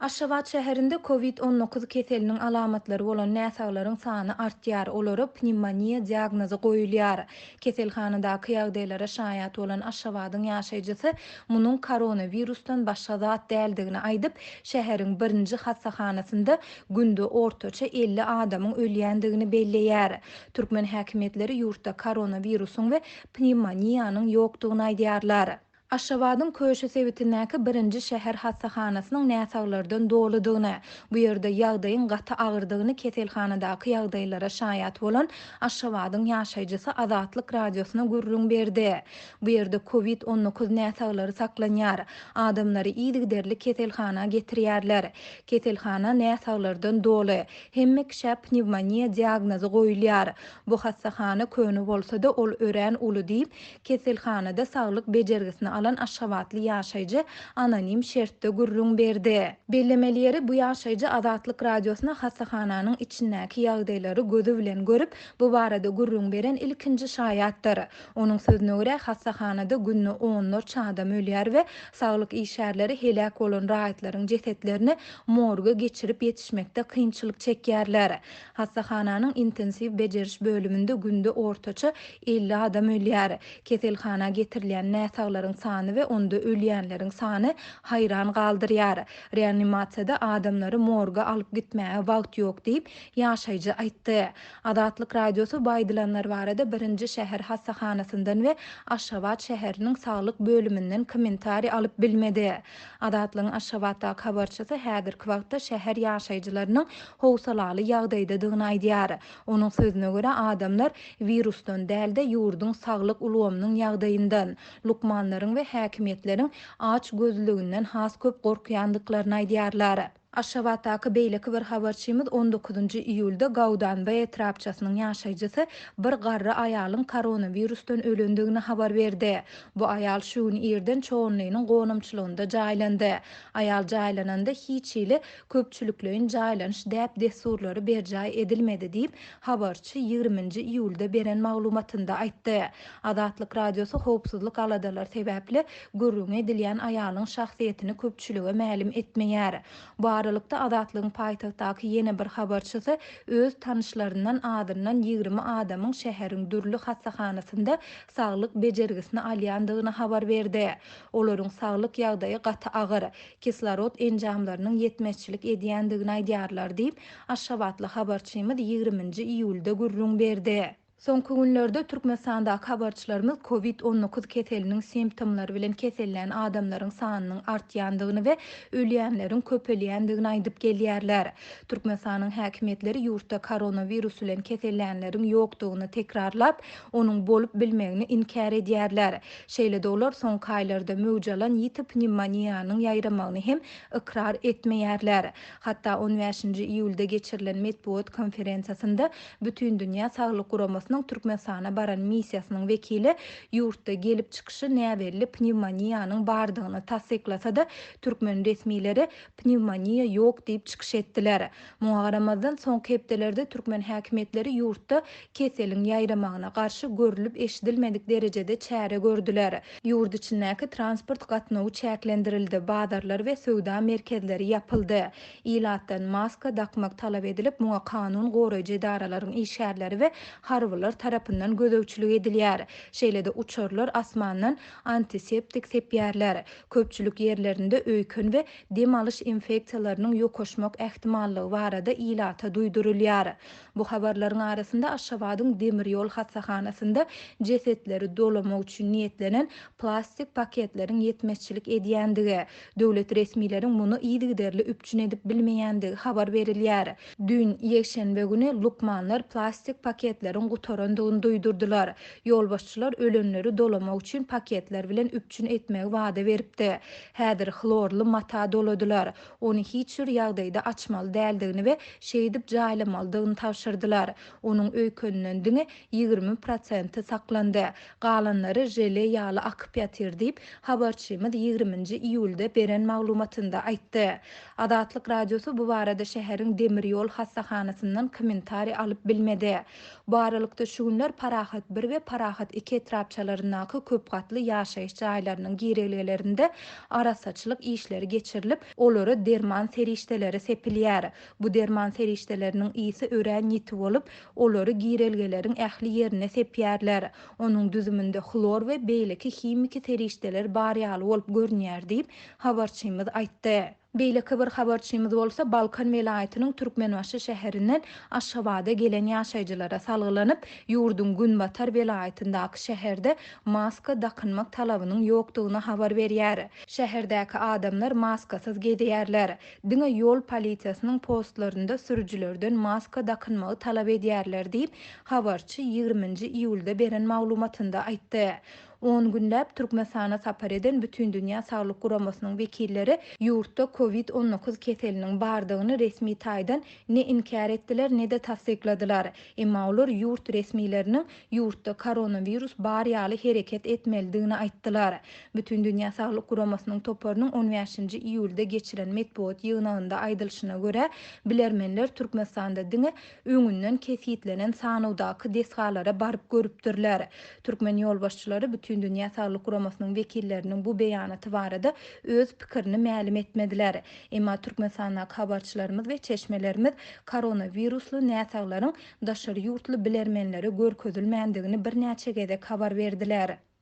Aşgabat şäherinde Covid 19 keseliniň alamatlary bolan näsaglaryň sany artýar, olara pnewmoniýa diagnozy goýulýar. Keselhanadaky ýagdaýlara şaýat bolan Aşgabadyň ýaşaýjysy munuň koronawirusdan başga zat däldigini aýdyp, şäheriň birinji hassahanasynda günde ortaça 50 adamyň ölýändigini belleýär. Türkmen häkimiýetleri ýurtda koronawirusyň we pnewmoniýanyň ýokdugyny aýdýarlar. Aşgabadyň Köşi sebitindäki birinji şäher hassahanasynyň näsaglardan doludygyny, bu ýerde ýagdaýyň gaty agyrdygyny keselhanadaky ýagdaýlara şaýat bolan Aşgabadyň ýaşaýjysy Azatlyk Radiosyna gürrüň berdi. Bu ýerde kowid 19 näsaglary saklanýar. Adamlary yzygiderli keselhana getirýärler. Keselhana näsaglardan doly. Hemme kişä pnewmoniýa diagnozy goýulýar. Bu hassahana köne bolsa-da, ol örän uly diýip, Keselhanada saglyk bejergisini alan aşgabatly ýaşaýjy anonim şertde gürrüň berdi. Bellemeli ýeri, bu ýaşaýjy Azatlyk Radiosyna hassahananyň içindäki ýagdaýlary gözi bilen görüp, bu barada gürrüň beren ilkinji şaýatdyr. Onuň sözüne görä, hassahanada günde onlarça adam ölýär we saglyk işgärleri heläk bolan raýatlaryň jesetlerini morga geçirip ýetişmekde kynçylyk çekýärler. Hassahananyň intensiw bejeriş bölüminde günde ortaça 50 adam ölýär. Keselhana getirilýän näsaglaryň sany we onda ölýänleriň sany haýran galdyrýar. Reanimasiýada adamlary morga alyp gitmäge wagt ýok diýip, ýaşaýjy aýtdy. Azatlyk Radiosy bu aýdylanlar barada birinji şäher hassahanasyndan we Aşgabat şäheriniň saglyk bölüminden kommentariý alyp bilmedi. Azatlygyň Aşgabatdaky habarçysy häzirki wagtda şäher ýaşaýjylarynyň howsalaly ýagdaýdadygyny aýdýar. Onuň sözüne görä, adamlar wirusdan däl-de, ýurduň saglyk ulgamynyň ýagdaýyndan, lukmanlaryň we häkimiýetleriň açgözlüginden has köp gorkýandyklaryny aýdýarlar. Aşgabatdaky beýleki bir habarçymyz on dokuzynjy iýulda Gaudanbaý etrapçasynyň ýaşaýjysy bir garry aýalyň koronawirusdan ölendigini habar berdi. Bu aýal şu gün irden Çoganlynyň gonamçylygynda jaýlandy. Aýal jaýlananda hiç hili köpçülikleýin jaýlanyş däp-dessurlary berjaý edilmedi diýip, habarçy ýigriminji iýulda beren maglumatynda aýtdy. Azatlyk Radiosy howpsuzlyk aladalary sebäpli gürrüňi edilýän aýalyň şahsyýetini köpçülige mälim etmeýär. Bu aralykda, Azatlygyň paýtagtdaky ýene bir habarçysy öz tanyşlaryndan azyndan 20 adamyň şäheriň dürli hassahanasynda saglyk bejergisini alýandygyny habar berdi. Olaryň saglyk ýagdaýy gaty agyr, kislorod enjamlarynyň ýetmezçilik edýändigini aýdýarlar diýip, aşgabatly habarçymyz ýigriminji iýulda gürrüň berdi. Soňky günlerde Türkmenistandaky habarçylarymyz Covid 19 keseliniň simptomlary bilen kesellän adamlaryň sanynyň artýandygyny we ölýänleriň köpelýändigini aýdyp gelýärler. Türkmenistanyň häkimiýetleri ýurtda koronawirus bilen kesellänleriň ýokdugyny tekrarlap, onuň bolup bilmegini inkär edýärler. Şeýle-de olar soňky aýlarda möwç alan ýiti pnewmoniýanyň ýaýramagyny hem ykrar etmeýärler. Hatda on bäşinji iýulda geçirilen metbugat konferensiýasynda Bütindünýä Saglyk Guramasynyň Türkmenistana baran missiýasynyň wekili ýurtda gelip çykyşy näbelli pnewmoniýanyň bardygyny tassyklasa-da, türkmen resmileri pnewmoniýa ýok diýip çykyş etdiler. Muňa garamazdan, soňky hepdelerde türkmen häkimiýetleri ýurtda keseliň ýaýramagyna garşy görlüp-eşidilmedik derejede çäre gördüler. Ýurt içindäki transport gatnawy çäklendirildi, bazarlar we söwda merkezleri ýapyldy. Ilatdan maska dakmak talap edilip, muňa kanun goraýjy edaralaryň işgärleri we harbylar tarapyndan gözegçilik edilýär. Şeýle-de uçarlar asmandan antiseptik sepýärler. Köpçülik ýerlerinde öýken we dem alyş infeksiýalarynyň ýokaşmak ähtimallygy barada ilata duýdurylýar. Bu habarlaryň arasynda Aşgabadyň demir ýol hassahanasynda jesetleri dolamak üçin niýetlenen plastik paketleriň ýetmezçilik edýändigi, döwlet resmileriň muny yzygiderli üpjün edip bilmeýändigi habar berilýär. Düýn, ýekşenbe güni, lukmanlar plastik paketleriň gutarandygyny duýdurdylar. Ýolbaşçylar ölenleri dolamak üçin paketler bilen üpjün etmegi wada beripdi. Häzir hlorly mata doladylar. Ony hiç bir ýagdaýda açmaly däldigini we şeýdip jaýlamalydygyny tabşyrdylar. Onuň öýkeninden diňe 20 prosenti saklandy. Galanlary žele ýaly akyp ýatyr diýip, habarçymyz ýigriminji iýulda beren maglumatynda aýtdy. Azatlyk Radiosy bu barada şäheriň demir ýol hassahanasyndan kommentariý alyp bilmedi. Bu aralykda. Paýtagtda şu günler Parahat bir we Parahat iki etrapçalaryndaky köp gatly ýaşaýyş jaýlarynyň girelgelerinde arassaçylyk işleri geçirilip, olara derman serişdeleri sepilýär. Bu derman serişdeleriniň ysy örän ýiti bolup, olary girelgeleriň ähli ýerine sepýärler. Onuň düzüminde hlor we beýleki himiki serişdeler bar ýaly bolup görünýär diýip, habarçymyz aýtdy. Beýleki bir habarçymyz bolsa Balkan welaýatynyň Türkmenbaşy şäherinden Aşgabada gelen ýaşaýjylara salgylanyp, ýurduň günbatar welaýatyndaky şäherde maska dakynmak talabynyň ýokdugyny habar berýär. Şäherdäki adamlar maskasyz gezýärler. Diňe ýol polisiýasynyň postlarynda sürüjilerden maska dakynmagy talap edýärler diýip, habarçy ýigriminji iýulda beren maglumatynda aýtdy. On günläp Türkmenistana sapar eden Bütindünýä Saglyk Guramasynyň wekilleri ýurtda Covid 19 keseliniň bardygyny resmi taýdan ne inkär etdiler, ne-de tassykladylar. Emma olar ýurt resmileriniň ýurtda koronawirus bar ýaly hereket etmelidigini aýtdylar. Bütindünýä Saglyk Guramasynyň toparynyň on bäşinji iýulda geçiren metbugat ýygnagynda aýdylyşyna görä, bilermenler Türkmenistanda diňe öňünden kesgitlenen sanawdaky desgalara baryp görüpdirler. Türkmen ýolbaşçylary Bütindünýä Saglyk Guramasynyň wekilleriniň bu beýanaty barada öz pikirini mälim etmediler. Emma Türkmenistandaky habarçylarymyz we çeşmelerimiz koronawirusly näsaglaryň daşary ýurtly bilermenlere görkezilmändigini birnäçe gezek habar berdiler.